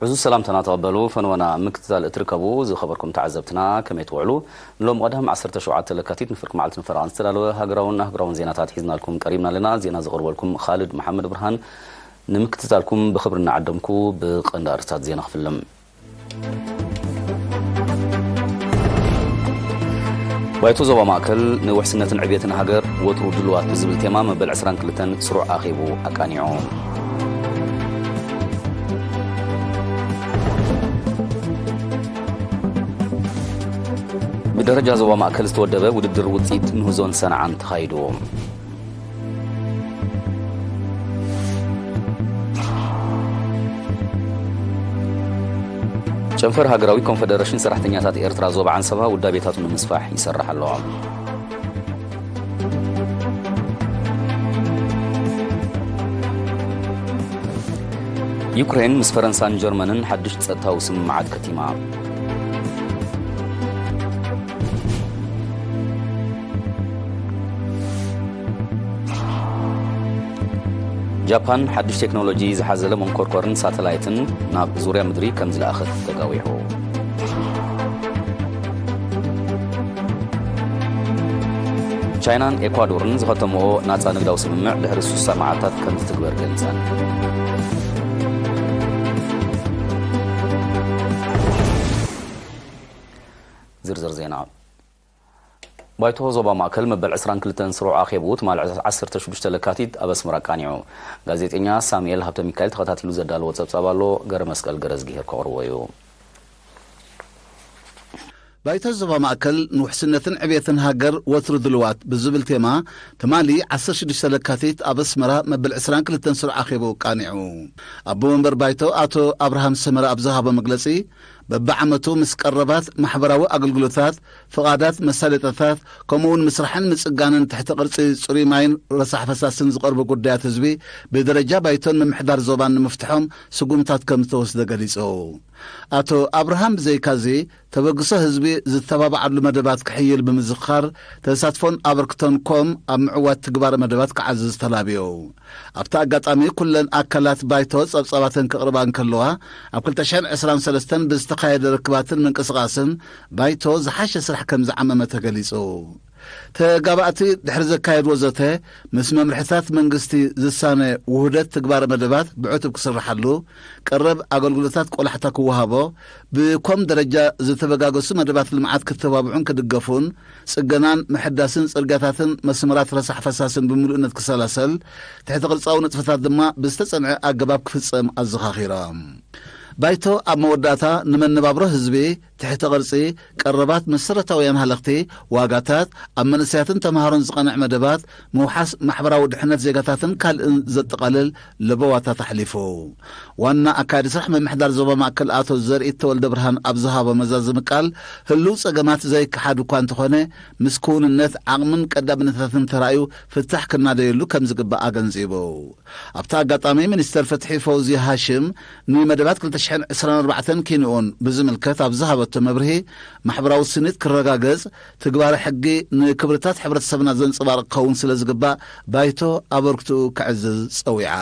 ዕዙዝ ሰላምታና ተቐበሉ። ፈነወና ምክትታል እትርከቡ ዝኸበርኩም ተዓዘብትና ከመይ ትውዕሉ? ንሎም ቀዳም ዓሰርተ ሸውዓተ ለካቲት ንፍርቂ መዓልቲ ንፈረቓን ዝተዳለወ ሃገራውን ኣህጉራውን ዜናታት ሒዝናልኩም ቀሪብና ኣለና። ዜና ዘቕርበልኩም ኻልድ መሓመድ ብርሃን። ንምክትታልኩም ብኽብሪ እናዓደምኩ ብቐንዲ ኣርእስታት ዜና ክፍልም። ባይቶ ዞባ ማእከል ንውሕስነትን ዕብየትን ሃገር ወትሩ ድሉዋት ብዝብል ቴማ መበል ዕስራን ክልተን ስሩዕ ኣኼቡ ኣቃኒዑ። ብደረጃ ዞባ ማእከል ዝተወደበ ውድድር ውጽኢት ምህዞን ሰንዓን ተኻይዱ። ጨንፈር ሃገራዊ ኮንፈደረሽን ሰራሕተኛታት ኤርትራ ዞባ ዓንሰባ ውዳቤታቱ ንምስፋሕ ይሰርሕ ኣሎ። ዩክሬን ምስ ፈረንሳን ጀርመንን ሓድሽ ጸጥታዊ ስምምዓት ከቲማ። ጃፓን ሓድሽ ቴክኖሎጂ ዝሓዘለ መንኮርኮርን ሳተላይትን ናብ ዙርያ ምድሪ ከም ዝለኣኸት ተጋዊሑ። ቻይናን ኤኳዶርን ዝኸተምኦ ናጻ ንግዳዊ ስምምዕ ድሕሪ ስሳ መዓልታት ከም ዝትግበር ገሊጸን። ዝርዝር ዜና። ባይቶ ዞባ ማእከል መበል ዕስራን ክልተን ስሩዕ ኣኼቡ ትማሊ ዓሰርተ ሽዱሽተ ለካቲት ኣብ ኣስመራ ኣቃኒዑ። ጋዜጠኛ ሳሙኤል ሃብተ ሚካኤል ተኸታቲሉ ዘዳለዎ ጸብጻብ ኣሎ፣ ገረ መስቀል ገረዝጊሄር ከቕርቦ እዩ። ባይቶ ዞባ ማእከል ንውሕስነትን ዕብየትን ሃገር ወትሩ ድልዋት ብዝብል ቴማ ትማሊ ዓሰርተ ሽዱሽተ ለካቲት ኣብ ኣስመራ መበል ዕስራን ክልተን ስሩዕ ኣኼቡ ኣቃኒዑ። ኣቦ መንበር ባይቶ ኣቶ ኣብርሃም ሰመረ ኣብ ዝሃቦ መግለጺ፣ በብዓመቱ ምስ ቀረባት ማሕበራዊ ኣገልግሎታት፣ ፍቓዳት፣ መሳለጥያታት፣ ከምኡውን ምስራሕን ምጽጋንን ትሕቲ ቅርጺ ጽሩይ ማይን ረሳሕ ፈሳስን ዝቐርቡ ጉዳያት ህዝቢ ብደረጃ ባይቶን ምምሕዳር ዞባን ንምፍትሖም ስጉምታት ከም ዝተወስደ ገሊጹ። ኣቶ ኣብርሃም ብዘይካዚ፣ ተበግሶ ህዝቢ ዝተባብዓሉ መደባት ክሕይል ብምዝኽኻር፣ ተሳትፎን ኣበርክቶን ኮም ኣብ ምዕዋት ትግባረ መደባት ክዓዝዝ ተላብዮ። ኣብቲ ኣጋጣሚ ኩለን ኣካላት ባይቶ ጸብጻባተን ከቕርባ እንከለዋ፣ ኣብ ክልተ ሽሕን ዕስራን ሰለስተን ብዝተኻየደ ርክባትን ምንቅስቓስን ባይቶ ዝሓሸ ስራሕ ከም ዝዓመመ ተገሊጹ። ተጋባእቲ ድሕሪ ዘካየድዎ ዘተ፣ ምስ መምርሕታት መንግስቲ ዝሳነ ውህደት ትግባረ መደባት ብዕቱብ ክስርሓሉ፣ ቀረብ ኣገልግሎታት ቆላሕታ ክወሃቦ፣ ብኮም ደረጃ ዝተበጋገሱ መደባት ልምዓት ክተባብዑን ክድገፉን፣ ጽገናን ምሕዳስን ጽርግያታትን መስመራት ረሳሕ ፈሳስን ብምሉእነት ክሰላሰል፣ ትሕተ ቅርጻዊ ንጥፈታት ድማ ብዝተጸንዐ ኣገባብ ክፍጸም ኣዘኻኺሮም። ባይቶ ኣብ መወዳእታ ንመነባብሮ ህዝቢ፣ ትሕተ ቅርጺ፣ ቀረባት መሰረታውያን ሃለኽቲ፣ ዋጋታት፣ ኣብ መንእሰያትን ተምሃሮን ዝቐንዕ መደባት፣ ምውሓስ ማሕበራዊ ድሕነት ዜጋታትን ካልእን ዘጠቓልል ለበዋታት ኣሕሊፉ። ዋና ኣካያዲ ስራሕ ምምሕዳር ዞባ ማእከል ኣቶ ዘርኢ ተወልደ ብርሃን ኣብ ዝሃቦ መዛዘሚ ቃል፣ ህሉው ጸገማት ዘይከሓድ እኳ እንተኾነ፣ ምስ ክውንነት፣ ዓቕምን ቀዳምነታትን ተራእዩ ፍታሕ ክናደየሉ ከም ዝግባእ ኣገንዚቡ። ኣብቲ ኣጋጣሚ ሚኒስተር ፍትሒ ፈውዚ ሃሽም፣ ንመደባት ክልተ ሽሕን ዕስራን ኣርባዕተን ኪንኡን ብዝምልከት ኣብ ዝሃበቶ መብርሂ፣ ማሕበራዊ ስኒት ክረጋገጽ፣ ትግባረ ሕጊ ንክብርታት ሕብረተሰብና ዘንጸባርቕ ክኸውን ስለ ዝግባእ፣ ባይቶ ኣበርክትኡ ከዕዝዝ ጸዊዓ።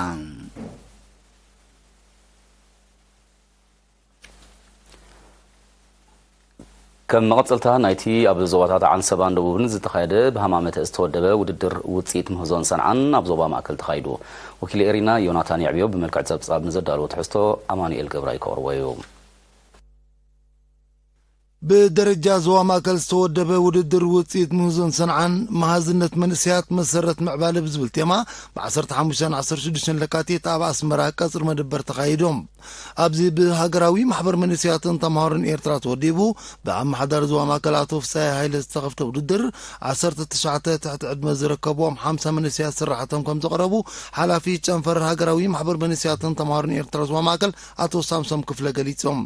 ከም መቐጸልታ ናይቲ ኣብ ዞባታት ዓንሰባን ደቡብን ዝተኻየደ ብሃማመተ ዝተወደበ ውድድር ውጽኢት ምህዞን ሰንዓን ኣብ ዞባ ማእከል ተኻይዱ። ወኪል ኤሪና ዮናታን የዕብዮ ብመልክዕ ጸብጻብ ንዘዳለዎ ትሕዝቶ ኣማኑኤል ገብራይ ከቕርቦ እዩ። ብደረጃ ዞባ ማእከል ዝተወደበ ውድድር ውጽኢት ምህዞን ሰንዓን መሃዝነት መንእሰያት መሰረት ምዕባለ ብዝብል ቴማ ብ ዓሰርተ ሓሙሽተን ዓሰርተ ሽዱሽተን ለካቲት ኣብ ኣስመራ ቀጽሪ መደበር ተኻይዶም። ኣብዚ ብሃገራዊ ማሕበር መንእሰያትን ተምሃሮን ኤርትራ ተወዲቡ፣ ብኣመሓዳሪ ዞባ ማእከል ኣቶ ፍሳይ ሃይለ ዝተኸፍተ ውድድር፣ ዓሰርተ ትሽዓተ ትሕቲ ዕድመ ዝርከብዎም ሓምሳ መንእሰያት ስራሓቶም ከም ዘቕረቡ፣ ሓላፊ ጨንፈር ሃገራዊ ማሕበር መንእሰያትን ተምሃሮን ኤርትራ ዞባ ማእከል ኣቶ ሳምሶም ክፍለ ገሊጾም።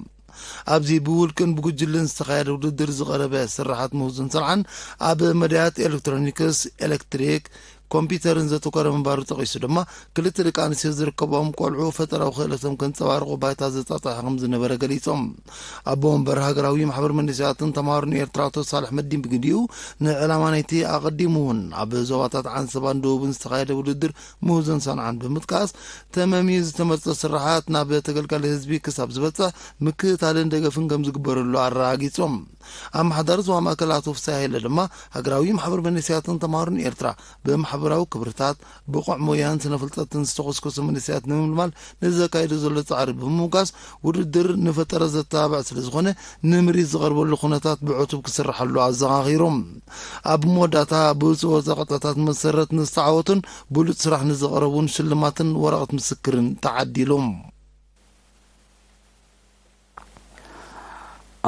ኣብዚ ብውልቅን ብጉጅልን ዝተኻየደ ውድድር ዝቐረበ ስራሓት ምህዞን ሰንዓን ኣብ መዳያት ኤሌክትሮኒክስ፣ ኤሌክትሪክ፣ ኮምፒተርን ዘተኮረ ምንባሩ ጠቒሱ ድማ፣ ክልተ ደቂ ኣንስትዮ ዝርከብኦም ቆልዑ ፈጠራዊ ክእለቶም ከንጸባርቑ ባይታ ዘጣጥሐ ከም ዝነበረ ገሊጾም። ኣቦ ወንበር ሃገራዊ ማሕበር መንእሰያትን ተምሃሮን ኤርትራ ኣቶ ሳልሕ መዲን ብግዲኡ፣ ንዕላማ ናይቲ ኣቐዲሙ እውን ኣብ ዞባታት ዓንሰባን ደቡብን ዝተኻየደ ውድድር ምህዞን ሰንዓን ብምጥቃስ፣ ተመምዩ ዝተመርጸ ስርሓት ናብ ተገልጋሊ ህዝቢ ክሳብ ዝበጽሕ ምክትታልን ደገፍን ከም ዝግበረሉ ኣረጋጊጾም። ኣመሓዳሪ ዞባ ማእከል ኣቶ ፍስሃ ሃይለ ድማ፣ ሃገራዊ ማሕበር መንእሰያትን ተምሃሮን ኤርትራ ብማሕበራዊ ክብርታት፣ ብቑዕ ሞያን ስነ ፍልጠትን ዝተኾስኮሱ መንእሰያት ንምምልማል ንዘካይዶ ዘሎ ጻዕሪ ብምምጓስ፣ ውድድር ንፈጠራ ዘተባብዕ ስለ ዝኾነ፣ ንምርኢት ዝቐርበሉ ኩነታት ብዕቱብ ክስርሓሉ ኣዘኻኺሮም። ኣብ መወዳእታ፣ ብዝወጸ ቅጥዕታት መሰረት ንዝተዓወቱን ብሉጽ ስራሕ ንዘቕረቡን ሽልማትን ወረቐት ምስክርን ተዓዲሎም።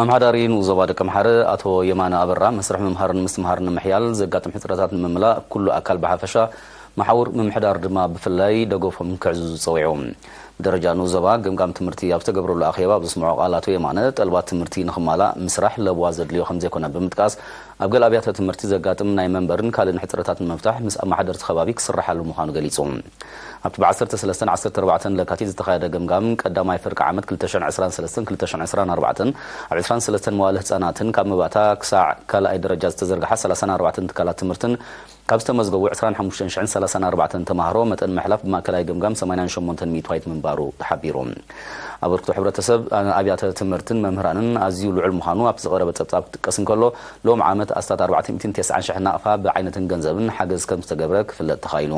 ኣምሓዳሪ ንኡስ ዞባ ደቀምሓረ ኣቶ የማነ ኣበራ፣ መስርሕ ምምሃርን ምስትምሃርን ንምሕያል ዘጋጥም ሕጽረታት ንምምላእ ኩሉ ኣካል ብሓፈሻ፣ መሓውር ምምሕዳር ድማ ብፍላይ ደገፎም ክዕዝዙ ጸዊዑ። ብደረጃ ንኡስ ዞባ ገምጋም ትምህርቲ ኣብ ዝተገብረሉ ኣኼባ ኣብ ዘስምዖ ቃል ኣቶ የማነ፣ ጠልባት ትምህርቲ ንኽማላእ ምስራሕ ለበዋ ዘድልዮ ከም ዘይኮነ ብምጥቃስ፣ ኣብ ገለ ኣብያተ ትምህርቲ ዘጋጥም ናይ መንበርን ካልእን ሕጽረታት ንምፍታሕ ምስ ኣመሓደርቲ ከባቢ ክስርሓሉ ምዃኑ ገሊጹ። ኣብቲ ብ ዓሰርተ ሰለስተን ዓሰርተ ኣርባዕተን ለካቲት ዝተኻየደ ገምጋም ቀዳማይ ፍርቂ ዓመት ክልተ ሽሕን ዕስራን ሰለስተን ክልተ ሽሕን ዕስራን ኣርባዕተን ኣብ ዕስራን ሰለስተን መዋእለ ህጻናትን ካብ መባእታ ክሳዕ ካልኣይ ደረጃ ዝተዘርግሓ ሰላሳን ኣርባዕተን ትካላት ትምህርትን ካብ ዝተመዝገቡ ዕስራን ሓሙሽተን ሽሕን ሰላሳን ኣርባዕተን ተማሃሮ መጠን ምሕላፍ ብማእከላይ ገምጋም ሰማንያን ሸሞንተን ሚእታዊት ምንባሩ ተሓቢሩ። ኣበርክቶ ሕብረተሰብ ኣብያተ ትምህርትን መምህራንን ኣዝዩ ልዑል ምዃኑ ኣብቲ ዝቐረበ ጸብጻብ ክጥቀስ እንከሎ፣ ሎም ዓመት ኣስታት ኣርባዕተ ሚእትን ተስዓን ሽሕ ናቕፋ ብዓይነትን ገንዘብን ሓገዝ ከም ዝተገብረ ክፍለጥ ተኻኢሉ።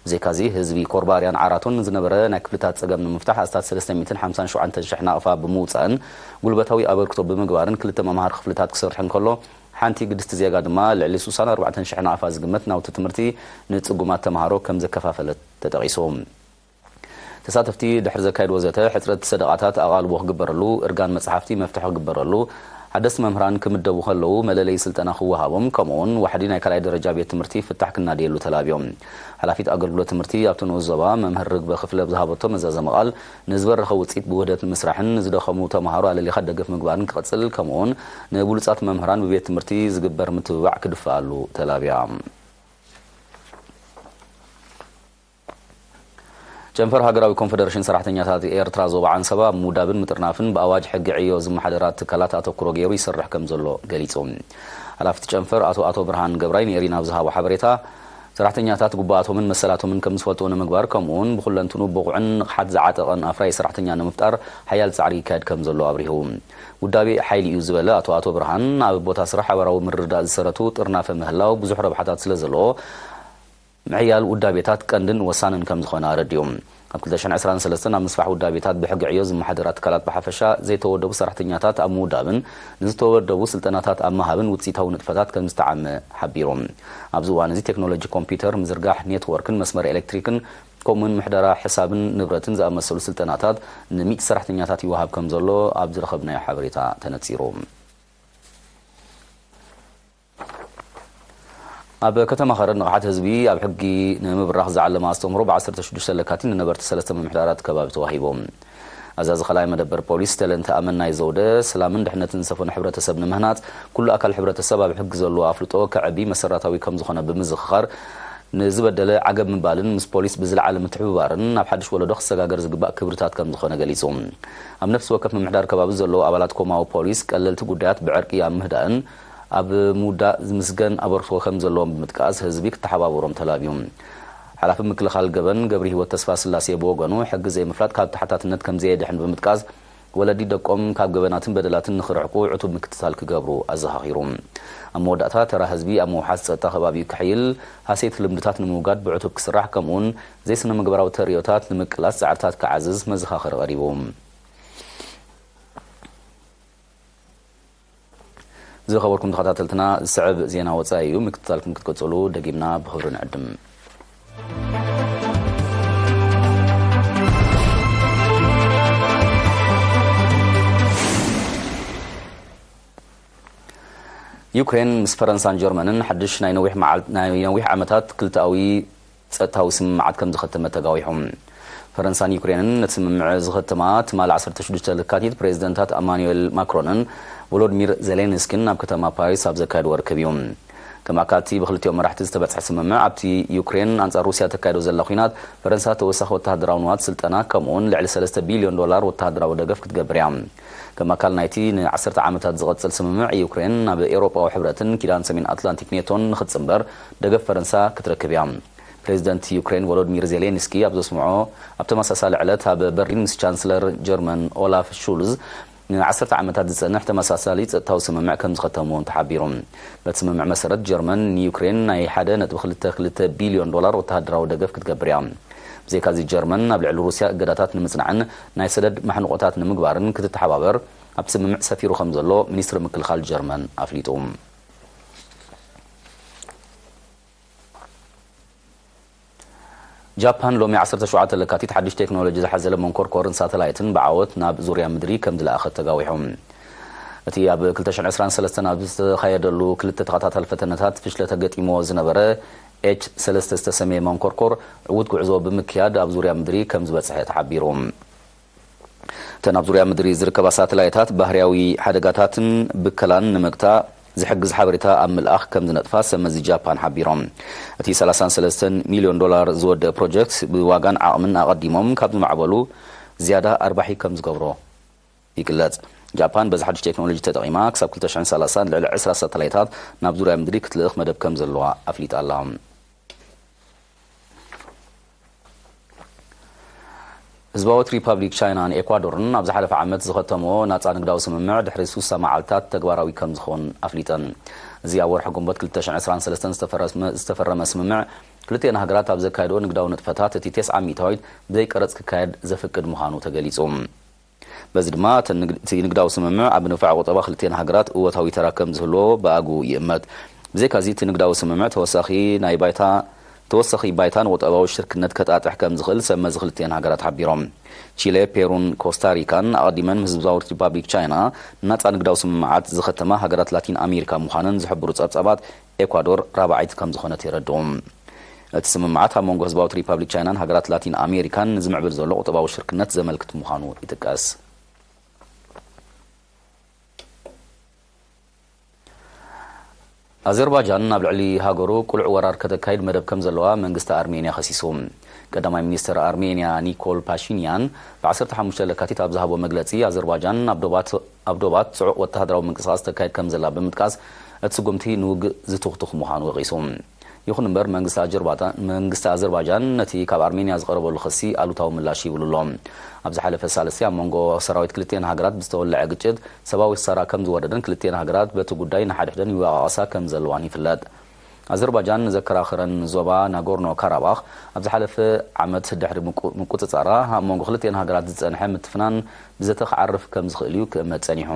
ብዘይካዚ፣ ህዝቢ ኮርባርያን ዓራቶን ዝነበረ ናይ ክፍልታት ጸገም ንምፍታሕ ኣስታት ሰለስተ ሚእትን ሓምሳን ሸውዓተን ሽሕ ናቕፋ ብምውጻእን ጉልበታዊ ኣበርክቶ ብምግባርን ክልተ መምሃሪ ክፍልታት ክሰርሑ እንከሎ፣ ሓንቲ ግድስቲ ዜጋ ድማ ልዕሊ ስሳን ኣርባዕተን ሽሕ ናቕፋ ዝግመት ናውቲ ትምህርቲ ንጽጉማት ተምሃሮ ከም ዘከፋፈለት ተጠቒሱ። ተሳተፍቲ ድሕሪ ዘካየድዎ ዘተ፣ ሕጽረት ሰደቓታት ኣቓልቦ ክግበረሉ፣ እርጋን መጽሓፍቲ መፍትሒ ክግበረሉ፣ ሓደስቲ መምህራን ክምደቡ ከለዉ መለለዪ ስልጠና ክወሃቦም፣ ከምኡ'ውን ዋሕዲ ናይ ካልኣይ ደረጃ ቤት ትምህርቲ ፍታሕ ክናደየሉ ተላብዮም። ሓላፊት ኣገልግሎት ትምህርቲ ኣብቲ ንኡስ ዞባ መምህር ርግበ ክፍለ ብዝሃበቶ መዛዘሚ ቃል፣ ንዝበረኸ ውጽኢት ብውህደት ንምስራሕን ንዝደኸሙ ተምሃሮ ኣለሊኻ ደገፍ ምግባርን ክቕጽል፣ ከምኡ'ውን ንብሉጻት መምህራን ብቤት ትምህርቲ ዝግበር ምትብባዕ ክድፈኣሉ ተላብያ። ጨንፈር ሃገራዊ ኮንፈደሬሽን ሰራሕተኛታት ኤርትራ ዞባ ዓንሰባ ኣብ ምውዳብን ምጥርናፍን ብኣዋጅ ሕጊ ዕዮ ዝመሓደራ ትካላት ኣተኩሮ ገይሩ ይሰርሕ ከም ዘሎ ገሊጹ። ሓላፊ እቲ ጨንፈር ኣቶ ኣቶ ብርሃን ገብራይ ንኤሪና ኣብ ዝሃቦ ሓበሬታ፣ ሰራሕተኛታት ግቡኣቶምን መሰላቶምን ከም ዝፈልጡ ንምግባር፣ ከምኡ'ውን ብኹለንትኑ ብቑዕን ንቕሓት ዝዓጠቐን ኣፍራዪ ሰራሕተኛ ንምፍጣር ሓያል ጻዕሪ ይካየድ ከም ዘሎ ኣብሪሁ። ውዳቤ ሓይሊ እዩ ዝበለ ኣቶ ኣቶ ብርሃን፣ ኣብ ቦታ ስራሕ ሓባራዊ ምርድዳእ ዝሰረቱ ጥርናፈ ምህላው ብዙሕ ረብሓታት ስለ ዘለዎ፣ ምሕያል ውዳቤታት ቀንድን ወሳንን ከም ዝኾነ ኣረዲኡ። ኣብ ክልተ ሽሕን ዕስራን ሰለስተን ኣብ ምስፋሕ ውዳቤታት ብሕጊ ዕዮ ዝመሓደራ ትካላት ብሓፈሻ ዘይተወደቡ ሰራሕተኛታት ኣብ ምውዳብን ንዝተወደቡ ስልጠናታት ኣብ ምሃብን ውፅኢታዊ ንጥፈታት ከም ዝተዓመ ሓቢሩ። ኣብዚ እዋን እዚ ቴክኖሎጂ ኮምፒውተር፣ ምዝርጋሕ ኔትወርክን መስመር ኤሌክትሪክን ከምኡውን ምሕደራ ሕሳብን ንብረትን ዝኣመሰሉ ስልጠናታት ንሚእቲ ሰራሕተኛታት ይወሃብ ከም ዘሎ ኣብ ዝረኸብናዮ ሓበሬታ ተነፂሩ። ኣብ ከተማ ኸረን ንቕሓት ህዝቢ ኣብ ሕጊ ንምብራኽ ዝዓለመ ኣስተምህሮ ብ ዓሰርተ ሽዱሽተ ለካቲት ንነበርቲ ሰለስተ ምምሕዳራት ከባቢ ተዋሂቡ። ኣዛዚ ኻልኣይ መደበር ፖሊስ ተለንተ ኣመናይ ዘውደ፣ ሰላምን ድሕነትን ዝሰፈኖ ሕብረተሰብ ንምህናጽ፣ ኩሉ ኣካል ሕብረተሰብ ኣብ ሕጊ ዘለዎ ኣፍልጦ ከዕቢ መሰረታዊ ከም ዝኾነ ብምዝኽኻር፣ ንዝበደለ ዓገብ ምባልን ምስ ፖሊስ ብዝለዓለ ምትሕብባርን ናብ ሓድሽ ወለዶ ክሰጋገር ዝግባእ ክብርታት ከም ዝኾነ ገሊጹ። ኣብ ነፍሲ ወከፍ ምምሕዳር ከባቢ ዘለዉ ኣባላት ኮማዊ ፖሊስ ቀለልቲ ጉዳያት ብዕርቂ ኣብ ምህዳእን ኣብ ምውዳእ ዝምስገን ኣበርክቶ ከም ዘለዎም ብምጥቃስ፣ ህዝቢ ክተሓባበሮም ተላብዩ። ሓላፊ ምክልኻል ገበን ገብረ ህይወት ተስፋ ስላሴ ብወገኑ፣ ሕጊ ዘይምፍላጥ ካብ ተሓታትነት ከም ዘየድሕን ብምጥቃስ፣ ወለዲ ደቆም ካብ ገበናትን በደላትን ንኽርሕቁ ዕቱብ ምክትታል ክገብሩ ኣዘኻኺሩ። ኣብ መወዳእታ፣ ተራ ህዝቢ ኣብ ምውሓስ ጸጥታ ከባቢኡ ክሕይል፣ ሃሰይቲ ልምድታት ንምውጋድ ብዕቱብ ክስራሕ፣ ከምኡውን ዘይስነ ምግባራዊ ተርእዮታት ንምቅላስ ጻዕርታት ክዓዝዝ መዘኻኸሪ ቀሪቡ። ዝኸበርኩም ተኸታተልትና፣ ዝስዕብ ዜና ወጻኢ እዩ። ምክትታልኩም ክትቅጽሉ ደጊምና ብኽብሪ ንዕድም። ዩክሬን ምስ ፈረንሳን ጀርመንን ሓድሽ ናይ ነዊሕ መዓል-፣ ናይ ነዊሕ ዓመታት ክልተኣዊ ጸጥታዊ ስምምዓት ከም ዝኸተመ ተጋዊሑ። ፈረንሳን ዩክሬንን ነቲ ስምምዕ ዝኸተማ ትማሊ ዓሰርተ ሽዱሽተ ለካቲት ፕሬዚደንታት ኣማኑኤል ማክሮንን ቮሎዲሚር ዜሌንስኪን ኣብ ከተማ ፓሪስ ኣብ ዘካየድዎ ርክብ እዩ። ከም ኣካልቲ ብክልቲኦም መራሕቲ ዝተበጽሐ ስምምዕ፣ ኣብቲ ዩክሬን ኣንጻር ሩስያ ተካይዶ ዘላ ኲናት፣ ፈረንሳ ተወሳኺ ወተሃደራዊ ንዋት፣ ስልጠና፣ ከምኡውን ልዕሊ ሰለስተ ቢልዮን ዶላር ወተሃደራዊ ደገፍ ክትገብር እያ። ከም ኣካል ናይቲ ንዓሰርተ ዓመታት ዝቐጽል ስምምዕ፣ ዩክሬን ናብ ኤውሮጳዊ ሕብረትን ኪዳን ሰሜን ኣትላንቲክ ኔቶን ንኽትጽንበር ደገፍ ፈረንሳ ክትረክብ እያ። ፕሬዚደንት ዩክሬን ቮሎዲሚር ዜሌንስኪ ኣብ ዘስምዖ፣ ኣብ ተመሳሳሊ ዕለት ኣብ በርሊን ምስ ቻንስለር ጀርመን ኦላፍ ሹልዝ ንዓሰርተ ዓመታት ዝጸንሕ ተመሳሳሊ ጸጥታዊ ስምምዕ ከም ዝኸተሙ እውን ተሓቢሩ። በቲ ስምምዕ መሰረት፣ ጀርመን ንዩክሬን ናይ ሓደ ነጥቢ ክልተ ክልተ ቢልዮን ዶላር ወተሃደራዊ ደገፍ ክትገብር እያ። ብዘይካዚ፣ ጀርመን ኣብ ልዕሊ ሩስያ እገዳታት ንምጽናዕን ናይ ሰደድ ማሕንቆታት ንምግባርን ክትተሓባበር ኣብቲ ስምምዕ ሰፊሩ ከም ዘሎ ሚኒስትሪ ምክልኻል ጀርመን ኣፍሊጡ። ጃፓን ሎሚ ዓሰርተ ሸውዓተ ለካቲት ሓድሽ ቴክኖሎጂ ዝሓዘለ መንኮርኮርን ሳተላይትን ብዓወት ናብ ዙርያ ምድሪ ከም ዝለኣኸት ተጋዊሑ። እቲ ኣብ ክልተ ሽሕን ዕስራን ሰለስተን ኣብ ዝተኻየደሉ ክልተ ተኸታታሊ ፈተነታት ፍሽለ ተገጢምዎ ዝነበረ ኤች ሰለስተ ዝተሰመየ መንኮርኮር ዕዉት ጉዕዞ ብምክያድ ኣብ ዙርያ ምድሪ ከም ዝበጽሐ ተሓቢሩ። እተን ኣብ ዙርያ ምድሪ ዝርከባ ሳተላይታት ባህርያዊ ሓደጋታትን ብከላን ንምግታእ ዝሕግዝ ሓበሬታ ኣብ ምልኣኽ ከም ዝነጥፋ ሰብ መዚ ጃፓን ሓቢሮም። እቲ ሰላሳን ሰለስተን ሚልዮን ዶላር ዝወደአ ፕሮጀክት ብዋጋን ዓቕምን ኣቐዲሞም ካብ ዝማዕበሉ ዝያዳ ኣርባሒ ከም ዝገብሮ ይግለጽ። ጃፓን በዚ ሓድሽ ቴክኖሎጂ ተጠቒማ ክሳብ ክልተ ሽሕን ሰላሳን ልዕሊ ዕስራ ሳተላይታት ናብ ዙርያ ምድሪ ክትልእኽ መደብ ከም ዘለዋ ኣፍሊጣ ኣላ። ህዝባዊት ሪፓብሊክ ቻይናን ኤኳዶርን ኣብ ዝሓለፈ ዓመት ዝኸተምዎ ናጻ ንግዳዊ ስምምዕ ድሕሪ ሱሳ መዓልታት ተግባራዊ ከም ዝኾን ኣፍሊጠን። እዚ ኣብ ወርሒ ግንቦት ክልተ ሽሕን ዕስራን ሰለስተን ዝተፈረመ ዝተፈረመ ስምምዕ፣ ክልቲኤን ሃገራት ኣብ ዘካየድኦ ንግዳዊ ንጥፈታት እቲ ተስዓ ሚእታዊት ብዘይ ቀረጽ ክካየድ ዘፍቅድ ምዃኑ ተገሊጹ። በዚ ድማ እቲ ንግ-፣ እቲ ንግዳዊ ስምምዕ ኣብ ንፋዕ ቁጠባ ክልቲኤን ሃገራት እወታዊ ተራ ከም ዝህልዎ ብኣግኡ ይእመት። ብዘይካዚ፣ እቲ ንግዳዊ ስምምዕ ተወሳኺ ናይ ባይታ፣ ተወሳኺ ባይታ ንቁጠባዊ ሽርክነት ከጣጥሕ ከም ዝኽእል ሰብ መዚ ክልቲኤን ሃገራት ሓቢሮም። ቺለ፣ ፔሩን ኮስታሪካን ኣቐዲመን ምስ ህዝባዊት ሪፓብሊክ ቻይና ናጻ ንግዳዊ ስምምዓት ዝኸተማ ሃገራት ላቲን ኣሜሪካ ምዃነን ዝሕብሩ ጸብጻባት፣ ኤኳዶር ራብዓይቲ ከም ዝኾነት የረድኡ። እቲ ስምምዓት ኣብ መንጎ ህዝባዊት ሪፓብሊክ ቻይናን ሃገራት ላቲን ኣሜሪካን ንዝምዕብል ዘሎ ቁጠባዊ ሽርክነት ዘመልክት ምዃኑ ይጥቀስ። ኣዘርባጃን ኣብ ልዕሊ ሃገሩ ቅሉዕ ወራር ከተካይድ መደብ ከም ዘለዋ መንግስቲ ኣርሜንያ ከሲሱ። ቀዳማይ ሚኒስትር ኣርሜንያ ኒኮል ፓሺንያን ብዓሰርተ ሓሙሽተ ለካቲት ኣብ ዝሃቦ መግለጺ፣ ኣዘርባጃን ኣብ ዶባት ኣብ ዶባት ጽዑቕ ወተሃደራዊ ምንቅስቓስ ተካይድ ከም ዘላ ብምጥቃስ፣ እቲ ስጉምቲ ንውግእ ዝትኹትኹ ምዃኑ ወቒሱ። ይኹን እምበር፣ መንግስቲ ኣጀርባታ-፣ መንግስቲ ኣዘርባጃን ነቲ ካብ ኣርሜንያ ዝቐረበሉ ክሲ ኣሉታዊ ምላሽ ይብሉ ኣሎ። ኣብ ዝሓለፈ ሳልስቲ ኣብ መንጎ ሰራዊት ክልቲኤን ሃገራት ብዝተወለዐ ግጭት ሰብኣዊ ክሳራ ከም ዝወረደን ክልቲኤን ሃገራት በቲ ጉዳይ ንሓድሕደን ይወቓቐሳ ከም ዘለዋን ይፍለጥ። ኣዘርባጃን ንዘከራኽረን ዞባ ናጎርኖ ካራባኽ ኣብ ዝሓለፈ ዓመት ድሕሪ ምቁ-፣ ምቁጽጻራ፣ ኣብ መንጎ ክልቲኤን ሃገራት ዝጸንሐ ምትፍናን ብዘተ ክዓርፍ ከም ዝኽእል እዩ ክእመት ጸኒሑ።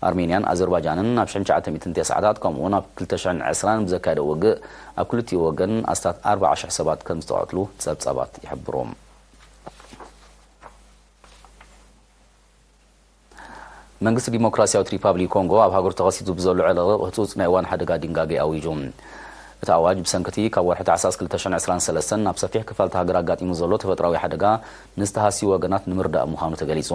ኣርሜንያን ኣዘርባጃንን ኣብ ሽሕን ትሽዓተ ሚእትን ተስዓታት ከምኡ'ውን ኣብ ክልተ ሽሕን ዕስራን ብዘካየደ ውግእ ኣብ ክልቲኡ ወገን ኣስታት ኣርባዓ ሽሕ ሰባት ከም ዝተቐትሉ ጸብጻባት ይሕብሩ። መንግስቲ ዲሞክራሲያዊት ሪፓብሊክ ኮንጎ ኣብ ሃገሩ ተኸሲቱ ብዘሎ ዕልቕልቕ ህጹጽ ናይ እዋን ሓደጋ ድንጋጌ ኣዊጁ። እቲ ኣዋጅ ብሰንክቲ ካብ ወርሒ ታሕሳስ ክልተ ሽሕን ዕስራን ሰለስተን ናብ ሰፊሕ ክፋል እታ ሃገር ኣጋጢሙ ዘሎ ተፈጥሮኣዊ ሓደጋ ንዝተሃስዩ ወገናት ንምርዳእ ምዃኑ ተገሊጹ።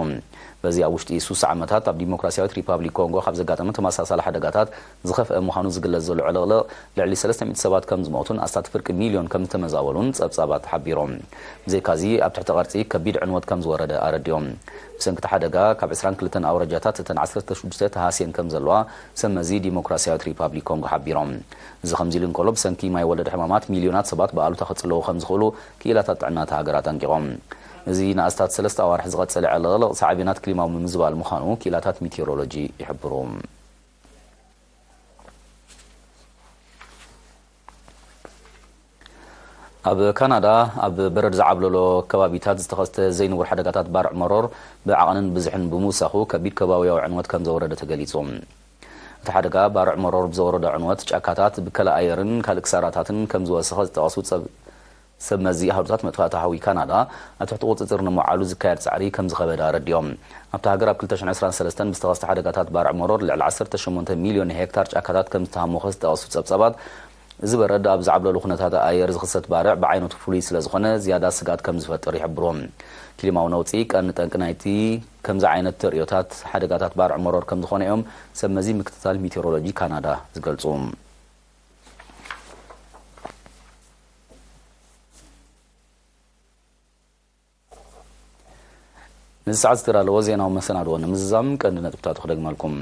በዚ ኣብ ውሽጢ ሱሳ ዓመታት ኣብ ዲሞክራሲያዊት ሪፓብሊክ ኮንጎ ካብ ዘጋጠመ ተመሳሳሊ ሓደጋታት ዝኸፍአ ምዃኑ ዝግለጽ ዘሎ ዕልቕልቕ፣ ልዕሊ ሰለስተ ሚእቲ ሰባት ከም ዝሞቱን ኣስታት ፍርቂ ሚልዮን ከም ዝተመዛበሉን ጸብጻባት ሓቢሮም። ብዘይካዚ፣ ኣብ ትሕቲ ቅርጺ ከቢድ ዕንወት ከም ዝወረደ ኣረዲኦም። ብሰንኪ እቲ ሓደጋ፣ ካብ ዕስራን ክልተን ኣውራጃታት እተን ዓሰርተ ሽዱሽተ ተሃስየን ከም ዘለዋ ሰብ መዚ ዲሞክራሲያዊት ሪፓብሊክ ኮንጎ ሓቢሮም። እዚ ከምዚ ኢሉ እንከሎ፣ ብሰንኪ ማይ ወለድ ሕማማት ሚልዮናት ሰባት ብኣሉታ ክጽለዉ ከም ዝኽእሉ ክኢላታት ጥዕና እታ ሃገር ኣጠንቂቖም። እዚ ንኣስታት ሰለስተ ኣዋርሕ ዝቐጸለ ዕልቕልቕ ሳዕቤናት ክሊማዊ ምምዝባል ምዃኑ ክኢላታት ሚቴዎሮሎጂ ይሕብሩ። ኣብ ካናዳ፣ ኣብ በረድ ዝዓብለሎ ከባቢታት ዝተኸስተ ዘይንቡር ሓደጋታት ባርዕ መሮር ብዓቕንን ብዝሕን ብምውሳኹ ከቢድ ከባብያዊ ዕንወት ከም ዘውረደ ተገሊጹ። እቲ ሓደጋ ባርዕ መሮር ብዘውረዶ ዕንወት፣ ጫካታት፣ ብከላ ኣየርን ካልእ ክሳራታትን ከም ዝወሰኸ ዝጠቐሱ ጸብ-፣ ሰብ መዚ ኣሃዱታት መጥፋእቲ ሓዊ ካናዳ፣ ኣብ ትሕቲ ቁጽጽር ንምውዓሉ ዝካየድ ጻዕሪ ከም ዝኸበደ ኣረዲኦም። ኣብታ ሃገር ኣብ ክልተ ሽሕን ዕስራን ሰለስተን ብዝተኸስተ ሓደጋታት ባርዕ መሮር ልዕሊ ዓሰርተ ሸሞንተ ሚልዮን ሄክታር ጫካታት ከም ዝተሃሞኸ ዝጠቐሱ ጸብጻባት፣ እዚ በረድ ኣብ ዝዓብለሉ ኩነታት ኣየር ዝኽሰት ባርዕ ብዓይነቱ ፍሉይ ስለ ዝኾነ ዝያዳ ስግኣት ከም ዝፈጥር ይሕብሩ። ክሊማዊ ነውጺ ቀንዲ ጠንቂ ናይቲ ከምዚ ዓይነት ተርእዮታት ሓደጋታት ባርዕ መሮር ከም ዝኾነ እዮም ሰብ መዚ ምክትታል ሚቴዎሮሎጂ ካናዳ ዝገልጹ። ነዚ ሰዓት ዝተዳለወ ዜናዊ መሰናድኦ ንምዝዛም ቀንዲ ነጥብታቱ ክደግመልኩም።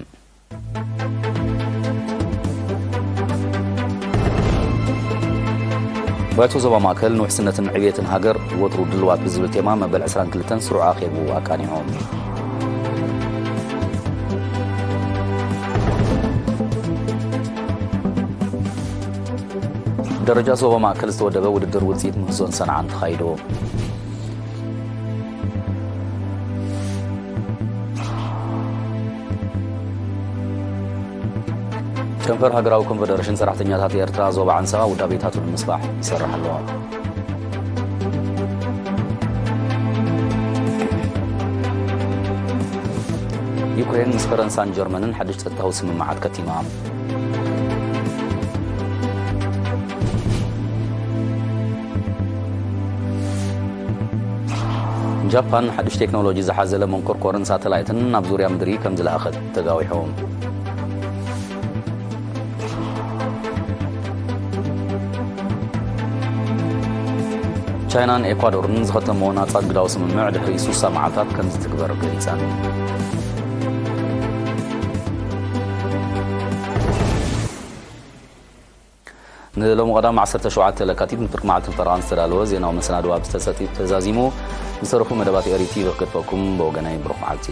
ባይቶ ዞባ ማእከል ንውሕስነትን ዕብየትን ሃገር ወትሩ ድልዋት ብዝብል ቴማ መበል ዕስራን ክልተን ስሩዕ ኣኼቡ ኣቃኒዑ። ደረጃ ዞባ ማእከል ዝተወደበ ውድድር ውጽኢት ምህዞን ሰንዓን ተኻይዱ። ጨንፈር ሃገራዊ ኮንፈደረሽን ሰራሕተኛታት ኤርትራ ዞባ ዓንሰባ ውዳቤታቱ ንምስፋሕ ይሰርሕ ኣሎ። ዩክሬን ምስ ፈረንሳን ጀርመንን ሓድሽ ጸጥታዊ ስምምዓት ከቲማ። ጃፓን ሓድሽ ቴክኖሎጂ ዝሓዘለ መንኮርኮርን ሳተላይትን ናብ ዙርያ ምድሪ ከም ዝለኣኸት ተጋዊሑ። ቻይናን ኤኳዶርን ዝኸተምዎ ናጻ ንግዳዊ ስምምዕ ድሕሪ ሱሳ መዓልታት ከም ዝትግበር ገሊጸን። ንሎሚ ቀዳም ዓሰርተ ሸውዓተ ለካቲት ንፍርቂ መዓልትን ፈረቓን ዝተዳለወ ዜናዊ መሰናድዋ ብዝተሰጢ ተዛዚሙ። ዝተረፉ መደባት ኤሪ ቲቪ ክገድፈኩም ብወገናይ ብሩኽ መዓልቲ።